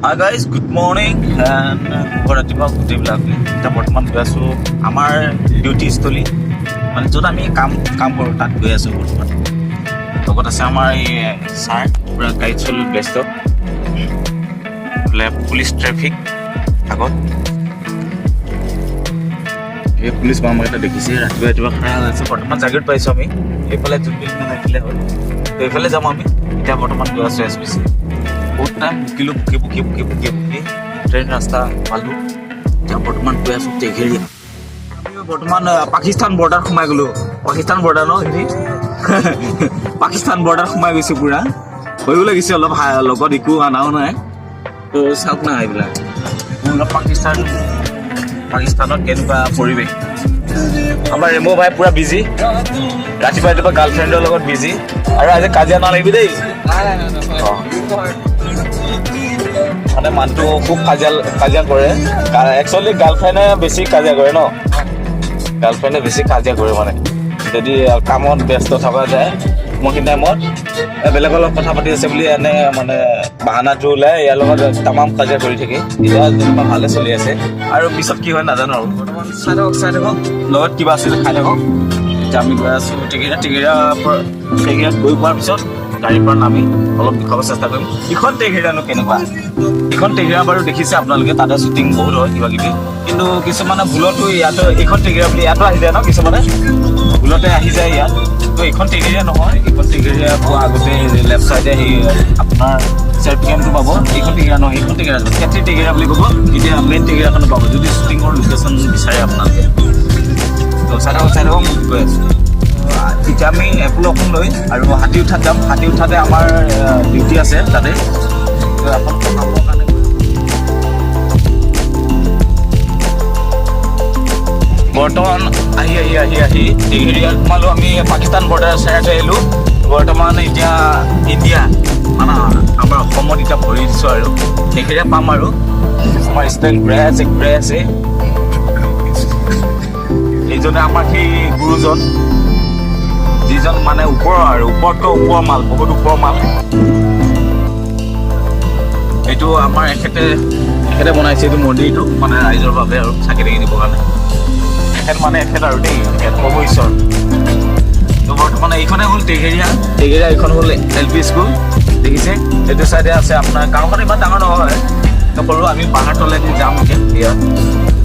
Hi guys, good morning and শুভ ৰাতিপুৱা গোটেইবিলাক। এতিয়া বৰ্তমান গৈ আছোঁ আমাৰ ডিউটিস্থলী, মানে য'ত আমি কাম কাম কৰোঁ, তাত গৈ আছোঁ বৰ্তমান। লগত আছে আমাৰ এই ছাৰ, পূৰা গাড়ীত চলি ব্যস্ত। এইফালে পুলিচ ট্ৰেফিক আগত। এই পুলিচ মামাকেইটা দেখিছে, ৰাতিপুৱা ৰাতিপুৱা খাৰা হৈ আছে। বৰ্তমান জাগিৰোড পাইছোঁ আমি। এইফালে জোনবিল মেলা এইফালে হ'ল, তো এইফালে যাম আমি। এতিয়া বৰ্তমান গৈ আছোঁ এছ বি চি। বহুত টাইম বুকিলোঁ, বুকি বুকি বুকি বুকি বুকি ট্ৰেইন ৰাস্তা পালোঁ। এতিয়া বৰ্তমান গৈ আছোঁ টেঘেৰিয়া। আমি বৰ্তমান পাকিস্তান বৰ্ডাৰ সোমাই গ'লো। পাকিস্তান বৰ্ডাৰ ন এইখিনি? পাকিস্তান বৰ্ডাৰ সোমাই গৈছোঁ। পুৰা ভয়ো লাগিছে অলপ, লগত একো আনাও নাই। তো চাওক না, এইবিলাক পুৰা পাকিস্তান। পাকিস্তানত কেনেকুৱা পৰিৱেশ! আমাৰ ৰেমো ভাই পুৰা বিজি, ৰাতিপুৱা ৰাতিপুৱা গাৰ্লফ্ৰেণ্ডৰ লগত বিজি। আৰু আজি কাজিয়া নালাগিবি দেই। মানে মানুহটো খুব কাজিয়া কাজিয়া কৰে। একচুৱেলি গাৰ্লফ্ৰেণ্ডে বেছি কাজিয়া কৰে ন? গাৰ্লফ্ৰেণ্ডে বেছি কাজিয়া কৰে। মানে যদি কামত ব্যস্ত থকা যায়, মই টাইমত বেলেগৰ লগত কথা পাতি আছে বুলি এনে মানে বাহানাটো ওলাই ইয়াৰ লগত তামাম কাজিয়া কৰি থাকে। এতিয়া যেনিবা ভালে চলি আছে আৰু পিছত কি হয় নাজানো। আৰু বৰ্তমান চাই থাকক, চাই থাকক, লগত কিবা আছে খাই থাকক। এতিয়া আমি গৈ আছোঁ টেগেৰিয়া। টেগেৰিয়াৰ পৰা, টেগেৰিয়াত গৈ পোৱাৰ পিছত গাড়ীৰ পৰা নামি অলপ দেখুৱাব চেষ্টা কৰিম ইখন টেগেৰিয়ানো কেনেকুৱা। এইখন টেগেৰিয়া বাৰু দেখিছে আপোনালোকে, তাতে শ্বুটিং বহুত হয় কিবা কিবি। কিন্তু কিছুমানে ভুলতো ইয়াতো এইখন টেগেৰিয়া বুলি ইয়াতো আহি যায় ন? কিছুমানে ভুলতে আহি যায় ইয়াত। তো এইখন টেগেৰিয়া নহয়। এইখন টেগেৰিয়া পোৱা আগতে লেফ্ট চাইডে সেই আপোনাৰ চেল্ফ কেম্পটো পাব। এইখন টেগেৰিয়া নহয়, সেইখন টেগেৰিয়া যাব। কেত্ৰি টেগেৰিয়া বুলি ক'ব, তেতিয়া মেইন টেগেৰিয়াখনো পাব, যদি শ্বুটিঙৰ লোকেশ্যন বিচাৰে আপোনালোকে। তো চাই থাকক, চাই থাকক, মই গৈ আছোঁ। এতিয়া আমি এপোলখন লৈ আৰু হাতী উঠাত যাম। হাতী উঠাতে আমাৰ ডিউটি আছে তাতে। তো এখন কামৰ কাৰণে। বৰ্তমান আহি আহি আহি আহি টেঘেৰিয়াত সোমালোঁ আমি। পাকিস্তান বৰ্ডাৰ চাইড আহিলোঁ। বৰ্তমান এতিয়া ইণ্ডিয়া, মানে আমাৰ অসমত এতিয়া ভৰি দিছোঁ আৰু টেঘেৰিয়া পাম। আৰু আমাৰ ষ্টেণ্ড ঘূৰাই আছে, ঘূৰাই আছে। এইজনে আমাৰ সেই গুৰুজন, যিজন মানে ওপৰৰ আৰু ওপৰতকৈ ওপৰ মাল, বহুত ওপৰ মাল। এইটো আমাৰ এখেতে এখেতে বনাইছে এইটো মন্দিৰটো, মানে ৰাইজৰ বাবে আৰু চাকি তাকি দিবৰ কাৰণে। এখেত মানে এখেত আৰু দেই, এখেত প্ৰভু ঈশ্বৰ। তো বৰ্তমান এইখনে হ'ল টেঘেৰিয়া। টেঘেৰিয়া এইখন হ'ল এল পি স্কুল দেখিছে। এইটো চাইডে আছে আপোনাৰ, গাঁওখন ইমান ডাঙৰ নহয়, তো সৰু। আমি পাহাৰ তলেদি যাম এতিয়া। ইয়াত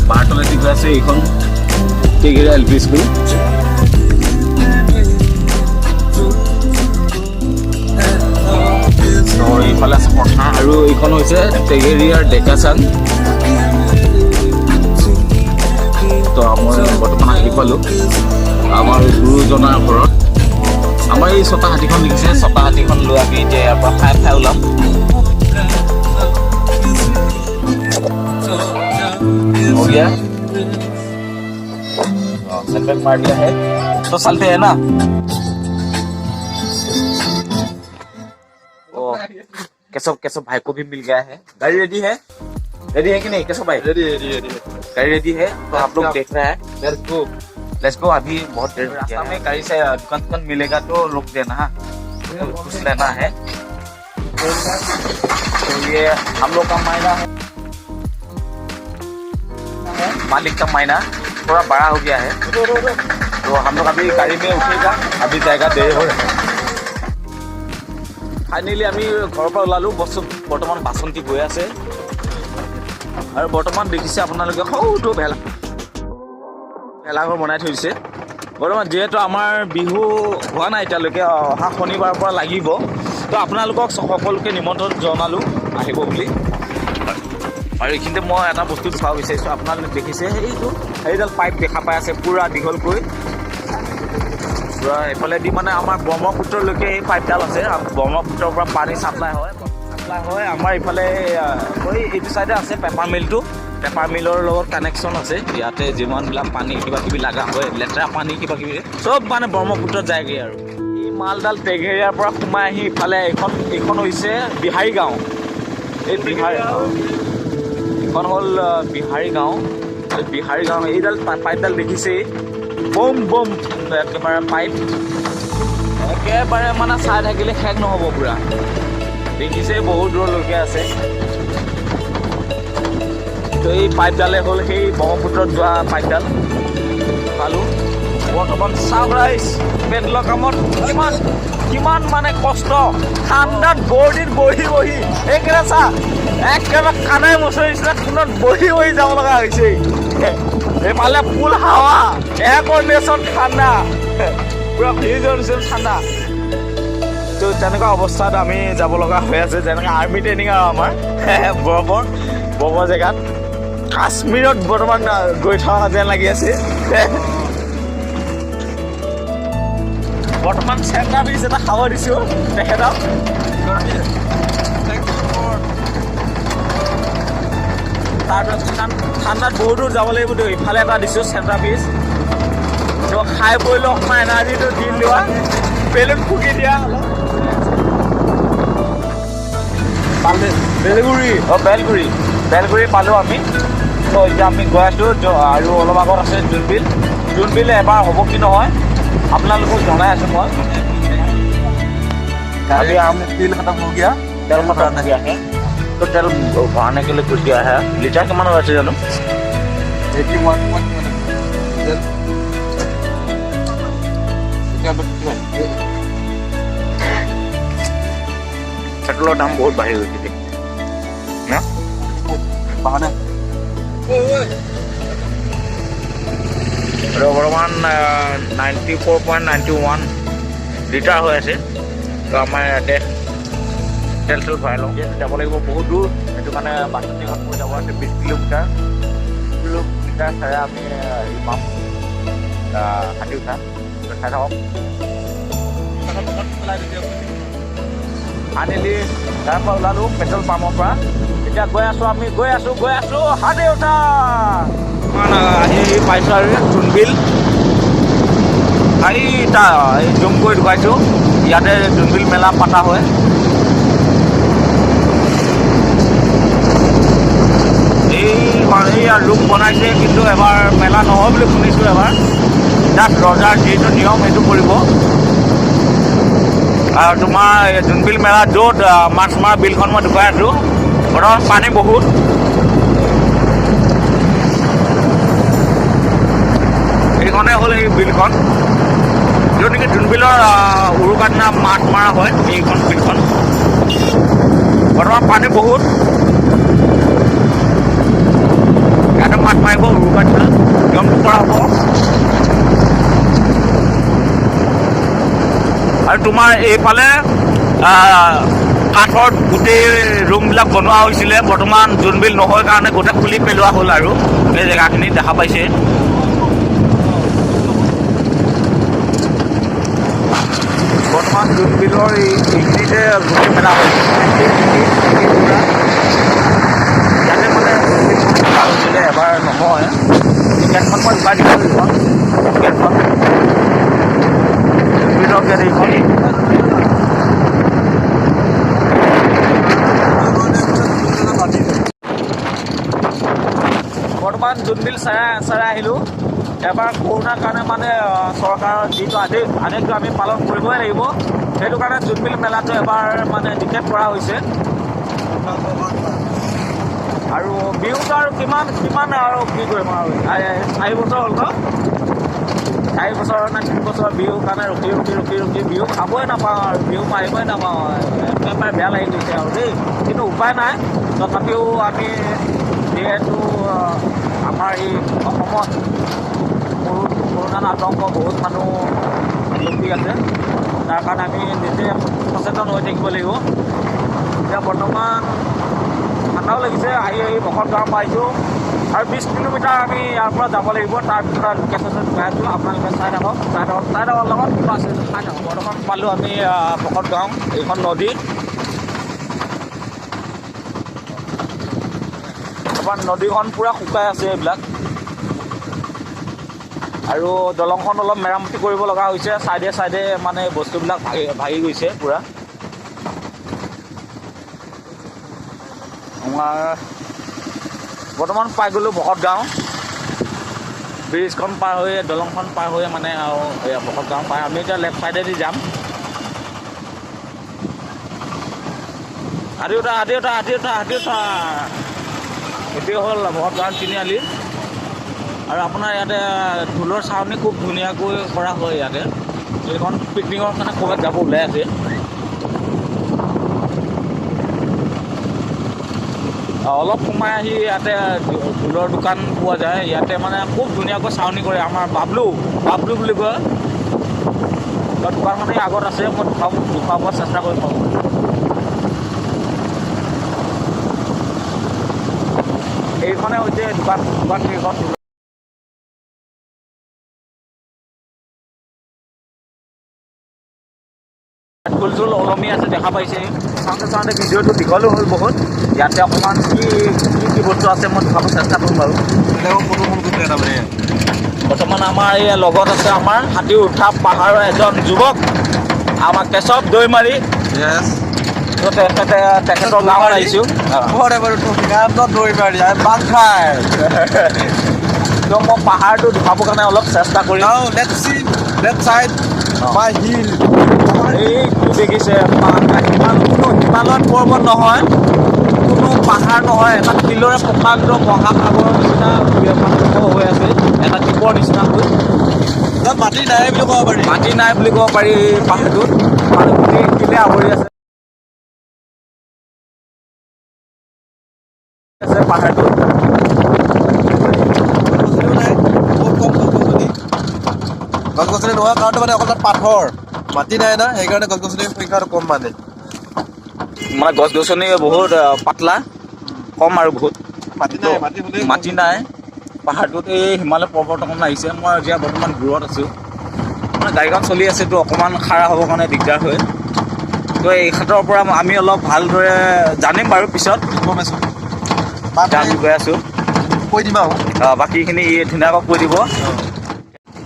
পাহাৰ তলেদি গৈ আছে। এইখন টেঘেৰিয়া এল পি স্কুল। তো এইফালে আছে পথাৰ আৰু এইখন হৈছে টেঘেৰিয়াৰ ডেকাচাং। তো মই বৰ্তমান আহি পালোঁ আমাৰ গুৰুজনাৰ ঘৰত। আমাৰ এই ছটা হাতীখন দেখিছে? ছটা হাতীখন লৈ আমি এতিয়া ইয়াৰ পৰা খাই খাই ওলাম। हो गया, हैंडब्रेक मार दिया है, तो चलते हैं ना। ओ केशव, केशव भाई को भी मिल गया है। गाड़ी रेडी है? रेडी है कि नहीं केशव भाई? Ready, ready, ready. गाड़ी रेडी है, तो आप लोग देख रहे हैं। Let's go. Let's go. अभी बहुत देर रास्ता में गाड़ी से दुकान दुकान मिलेगा तो रोक देना, हाँ, तो कुछ लेना है। तो ये हम लोग का मायना है, मालिक का मायना थोड़ा बड़ा हो गया है। तो हम लोग अभी गाड़ी में उठेगा, अभी जाएगा, देर हो रहा है। ফাইনেলি আমি ঘৰৰ পৰা ওলালো। বস্তু বৰ্তমান বাচন্তি গৈ আছে। আৰু বৰ্তমান দেখিছে আপোনালোকে, সৰুটো ভেলাঘৰ বনাই থৈ দিছে। বৰ্তমান যিহেতু আমাৰ বিহু হোৱা নাই এতিয়ালৈকে, অহা শনিবাৰৰ পৰা লাগিব। তো আপোনালোকক সকলোকে নিমন্ত্ৰণ জনালোঁ আহিব বুলি। আৰু এইখিনিতে মই এটা বস্তু দেখুৱাব বিচাৰিছোঁ। আপোনালোকে দেখিছে, সেইটো সেইডাল পাইপ দেখা পাই আছে, পূৰা দীঘলকৈ, পূৰা এইফালেদি মানে আমাৰ ব্ৰহ্মপুত্ৰলৈকে এই পাইপডাল আছে। ব্ৰহ্মপুত্ৰৰ পৰা পানী চাপ্লাই হয় আমাৰ ইফালে। এইটো চাইডে আছে পেপাৰ মিলটো। পেপাৰ মিলৰ লগত কানেকশ্যন আছে। ইয়াতে যিমানবিলাক পানী কিবা কিবি লগা হয়, লেতেৰা পানী কিবা কিবি চব মানে ব্ৰহ্মপুত্ৰত যায়গৈ। আৰু এই মালডাল টেঘেৰিয়াৰ পৰা সোমাই আহি ইফালে এইখন হৈছে বিহাৰী গাঁও। এই বিহাৰ এইখন হ'ল বিহাৰী গাঁও। এই বিহাৰী গাঁও, এইডাল পাইপডাল দেখিছেই, বম বম একেবাৰে পাইপ, একেবাৰে মানে চাই থাকিলে শেষ নহ'ব। পুৰা দেখিছে, বহুত দূৰলৈকে আছে। তো এই পাইপডালে হ'ল সেই ব্ৰহ্মপুত্ৰত যোৱা পাইপডাল পালোঁ। বৰ্তমান চাওক ৰাইজ, পেট্ৰলৰ কামত কিমান কিমান মানে কষ্ট। ঠাণ্ডাত বৰ্ডিত বহি বহি এইকেইটা চা, একেবাৰে কাণাই মচৰি নিচিনা কোণত বহি বহি যাব লগা হৈছে। এইফালে ফুল হাৱা, এয়াৰ কণ্ডিশ্যন, ঠাণ্ডা, পুৰা ফ্ৰিজৰ নিচিনা ঠাণ্ডা। তো তেনেকুৱা অৱস্থাত আমি যাব লগা হৈ আছে, যেনেকৈ আৰ্মি ট্ৰেইনিং আৰু আমাৰ বৰফৰ বৰফৰ জেগাত কাশ্মীৰত বৰ্তমান গৈ থকা যেন লাগি আছে। বৰ্তমান চেণ্টাৰ পিচ এটা খাব দিছোঁ তেখেতক। তাৰপিছত ঠাণ্ডাত বহুত দূৰ যাব লাগিব। তো ইফালে এটা দিছোঁ চেণ্টাৰ পিচ, তো খাই বৈ লৈ অকণমান এনাৰ্জিটো দি লোৱা, বেলুন ফুকি দিয়া অলপ। বেলগুৰি। অঁ, বেলগুৰি, বেলগুৰি পালোঁ আমি। তো এতিয়া আমি গৈ আছোঁ আৰু অলপ আগত আছে জোনবিল। জোনবিল এবাৰ হ'ব কি নহয় আপোনালোকক জনাই আছোঁ মই। अभी हम तेल खत्म हो गया। तेल खत्म हो गया है, तो तेल भराने के लिए कुछ गया है। लीटर किमान হৈ আছে জানো? 81. পেট্ৰলৰ দাম বহুত বাঢ়ি গৈছে দেই ন? বাহানা। আৰু বৰ্তমান 94.91 লিটাৰ হৈ আছে। তো আমাৰ ইয়াতে তেল চেল ভৰাই লওঁ, যিহেতু যাব লাগিব বহুত দূৰ, সেইটো কাৰণে বাছনিখন মোৰ যাব আছে 20 কিলোমিটাৰ। কিলোমিটাৰ চাৰে আমি হেৰি পাম, হাতী উঠা। তো চাই থাকক। ফাইনেলি তাৰ পৰা ওলালোঁ পেট্ৰল পাম্পৰ পৰা। এতিয়া গৈ আছোঁ আমি, গৈ আছোঁ, গৈ আছোঁ হাতী উঠা। আহি পাইছোঁ আৰু জোনবিল। এই এই জুম কৰি ঢুকাইছোঁ, ইয়াতে জোনবিল মেলা পতা হয়। এই ৰুম বনাইছে, কিন্তু এবাৰ মেলা নহয় বুলি শুনিছোঁ। এবাৰ তাত ৰজাৰ যিটো নিয়ম সেইটো কৰিব। আৰু তোমাৰ এই জোনবিল মেলা য'ত মাছ মৰা বিলখন মই ঢুকাই আছোঁ। বৰ্তমান পানী বহুত। এইখনে হ'ল এই বিলখন, য'ত নেকি জোনবিলৰ উৰুকাৰ দিনা মাছ মৰা হয়। এইখন বিলখন বৰ্তমান পানী বহুত। ইয়াতে মাছ মাৰিব উৰুকাৰ দিনা, নিয়মটো কৰা হ'ব। আৰু তোমাৰ এইফালে কাঠৰ গোটেই ৰুমবিলাক বনোৱা হৈছিলে। বৰ্তমান জোনবিল নহয় কাৰণে গোটেই খুলি পেলোৱা হ'ল আৰু এই জেগাখিনি দেখা পাইছে। বৰ্তমান জোনবিলৰ এইখিনিতে গোটেই মেলা হৈছে। ইয়াতে মানে জোনবিল মেলা হৈছিলে, এবাৰ নহয়। গেটখন মই লুকাই দিছোঁ, এইখন গেটখন জোনবিলৰ গেট এইখন। বৰ্তমান জোনবিল চাই চাই আহিলোঁ। এবাৰ কৰোণাৰ কাৰণে মানে চৰকাৰৰ যিটো আদেশ, আদেশটো আমি পালন কৰিবই লাগিব। সেইটো কাৰণে জোনবিল মেলাটো এবাৰ মানে নিষেধ কৰা হৈছে। আৰু বিহুটো আৰু কিমান কিমান আৰু কি কৰিম আৰু, 4 বছৰ হ'ল ন? 4 বছৰ নে 3 বছৰ বিহুৰ কাৰণে ৰখি ৰখি ৰখি ৰখি বিহু খাবই নাপাওঁ আৰু বিহু মাৰিবই নাপাওঁ। একেবাৰে বেয়া লাগি গৈছে আৰু দেই, কিন্তু উপায় নাই। তথাপিও আমি যিহেতু আমাৰ এই অসমত কৰোণাৰ আতংক বহুত মানুহ বিয়পি আছে, তাৰ কাৰণে আমি নিজে সচেতন হৈ থাকিব লাগিব। এতিয়া বৰ্তমান ঠাণ্ডাও লাগিছে। আহি আহি ভকত গাঁও পাইছোঁ আৰু 20 কিলোমিটাৰ আমি ইয়াৰ পৰা যাব লাগিব। তাৰপিছত লোকেশ্যনটো গৈ আছোঁ, আপোনালোকে চাই থাকক, চাই থাকক, চাই থাকক, লগত কিবা আছে চাই থাকক। বৰ্তমান পালোঁ আমি ভকত গাঁও। এইখন নদী। বৰ্তমান নদীখন পূৰা শুকাই আছে এইবিলাক। আৰু দলংখন অলপ মেৰামতি কৰিব লগা হৈছে, চাইডে চাইডে মানে বস্তুবিলাক ভাগি ভাগি গৈছে পূৰা। আমাৰ বৰ্তমান পাই গ'লোঁ ভকত গাঁও। ব্ৰিজখন পাৰ হৈ, দলংখন পাৰ হৈ মানে আৰু এয়া ভকত গাঁও পাই আমি এতিয়া লেফ্ট চাইডেদি যাম। হাতী উঠা, হাতী উঠা, হাতী উঠা, হাতী উঠা। এইটোৱে হ'ল ভকতগাঁও তিনিআলি। আৰু আপোনাৰ ইয়াতে ঢোলৰ চাউনি খুব ধুনীয়াকৈ কৰা হয় ইয়াতে। এইখন পিকনিকৰ কাৰণে ক'ৰবাত যাব ওলাই আছে। অলপ সোমাই আহি ইয়াতে ঢোলৰ দোকান পোৱা যায়। ইয়াতে মানে খুব ধুনীয়াকৈ চাউনি কৰে আমাৰ বাবলু বাবলু বুলি কয়। দোকানখনেই আগত আছে, মই দেখুৱাব চেষ্টা কৰিম বাৰু। এইখনে হৈছে দোকান, দোকান কেইখন। ঢোল চোল ওলমি আছে, দেখা পাইছে। চাওঁতে চাওঁতে ভিডিঅ'টো দীঘলো হ'ল বহুত। ইয়াতে অকণমান কি কি কি বস্তু আছে মই দেখাব চেষ্টা কৰিম বাৰু। বৰ্তমান আমাৰ এই লগত আছে আমাৰ হাতী উঠা পাহাৰৰ এজন যুৱক, আমাৰ কেশৱ দৈমাৰী। তেখেতে তেখেতৰ গাঁৱত আহিছোঁ। তো মই পাহাৰটো দেখুৱাবৰ কাৰণে অলপ চেষ্টা কৰিম। এইটো দেখিছে, কোনো হিমালয়ন পৰ্বত নহয়, কোনো পাহাৰ নহয়, এটা শিলৰে প্ৰকাণ্ড মহাসাগৰৰ নিচিনা হৈ আছে, এটা দ্বীপৰ নিচিনা হৈ। মাটি নাই বুলি ক'ব পাৰি, মাটি নাই বুলি ক'ব পাৰি। পাহাৰটোত মানে গোটেই শিলে আৱৰি আছে পাহাৰটোত। গছ গছনি নোহোৱা কাৰণটো মানে অকল তাত পাথৰ, মাটি নাই না, সেইকাৰণে গছ গছনিৰ সংখ্যাটো কম। মানে মানে গছ গছনি বহুত পাতলা কম আৰু বহুত মাটি নাই, মাটি নাই পাহাৰটোত। এই হিমালয় পৰ্বত অকণমান আহিছে। মই এতিয়া বৰ্তমান দূৰত আছোঁ, মানে গাড়ীখন চলি আছেতো, অকণমান খাৰা হ'বৰ কাৰণে দিগদাৰ হয়। তো এই ক্ষেত্ৰৰ পৰা আমি অলপ ভালদৰে জানিম বাৰু পিছত। আমি গৈ আছোঁ, কৈ দিম আৰু বাকীখিনি ধুনীয়াকৈ কৈ দিব।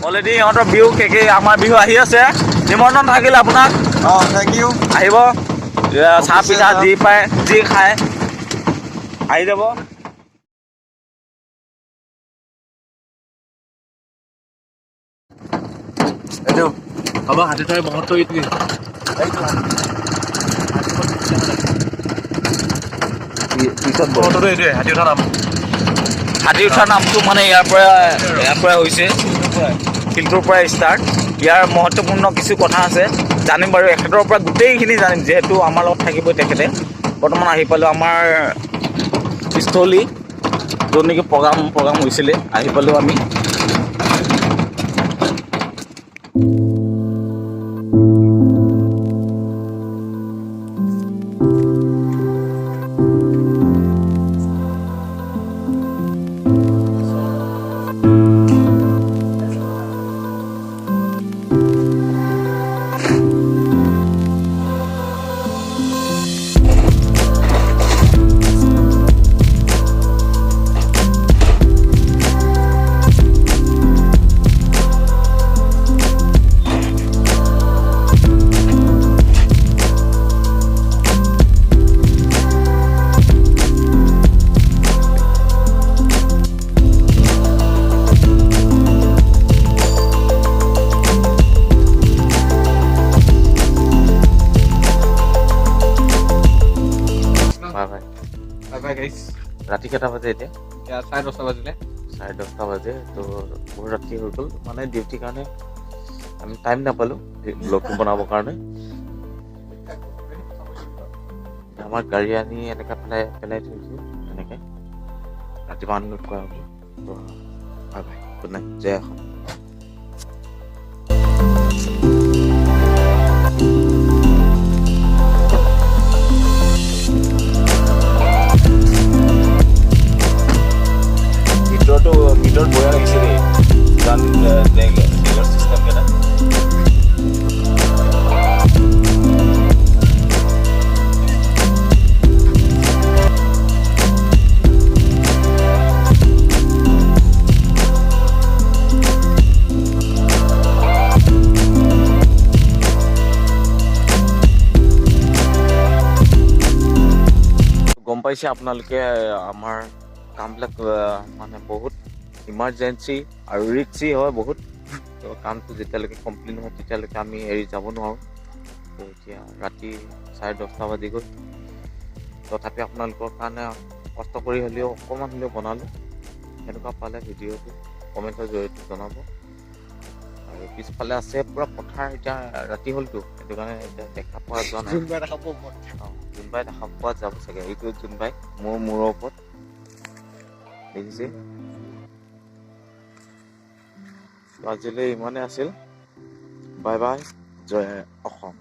অলৰেডি ইহঁতৰ বিহু কেকে, আমাৰ বিহু আহি আছে। নিমন্ত্ৰণ থাকিল আপোনাক। অঁ, thank U. আহিব, চাহ পিঠা যি পায় যি খায় আহি যাব। এইটো হ'ব, হাতী থৈ মহত্ব এইটোৱে। পিছত মহত্বটো এইটোৱে, হাতী উঠা নাম। হাতী উঠা নামটো মানে ইয়াৰ পৰা হৈছে, শিলটোৰ পৰাই ষ্টাৰ্ট। ইয়াৰ মহত্বপূৰ্ণ কিছু কথা আছে, জানিম বাৰু এখেতৰ পৰা গোটেইখিনি জানিম, যিহেতু আমাৰ লগত থাকিবই তেখেতে। বৰ্তমান আহি পালোঁ আমাৰ স্থলী, য'ত নেকি প্ৰগ্ৰাম হৈছিলে, আহি পালোঁ আমি। ৰাতি কেইটা বাজে এতিয়া? 10:30 বাজিলে। 10:30 বাজে। তো বহুত ৰাতি হৈ গ'ল, মানে ডিউটিৰ কাৰণে আমি টাইম নাপালোঁ ব্লগটো বনাবৰ কাৰণে। আমাৰ গাড়ী আনি এনেকৈ পেলাই পেলাই থৈছোঁ, এনেকৈ ৰাতিপুৱা আনলোড কৰা হ'ব। তো বাই বাই, গুড নাইট, জয় অসম। ভিতৰত বঢ়িয়া লাগিছে দেই, গান চিষ্টেম কেইটা। গম পাইছে আপোনালোকে আমাৰ কামবিলাক মানে বহুত ইমাৰ্জেঞ্চি আৰু ৰিক্সি হয় বহুত। তো কামটো যেতিয়ালৈকে কমপ্লিট নহয় তেতিয়ালৈকে আমি এৰি যাব নোৱাৰোঁ। তো এতিয়া ৰাতি 10:30 বাজি গ'ল, তথাপি আপোনালোকৰ কাৰণে কষ্ট কৰি হ'লেও অকণমান হ'লেও বনালোঁ। কেনেকুৱা পালে ভিডিঅ'টো কমেণ্টৰ জৰিয়তে জনাব। আৰু পিছফালে আছে পূৰা পথাৰ। এতিয়া ৰাতি হ'লতো, সেইটো কাৰণে এতিয়া দেখা পোৱা যোৱা নাই। জোনবাই দেখা পাব। অঁ, জোনবাই দেখা পোৱা যাব চাগে। এইটো জোনবাই মোৰ মূৰৰ ওপৰত দেখিছে। আজিলৈ ইমানেই আছিল। বাই বাই, জয় অসম।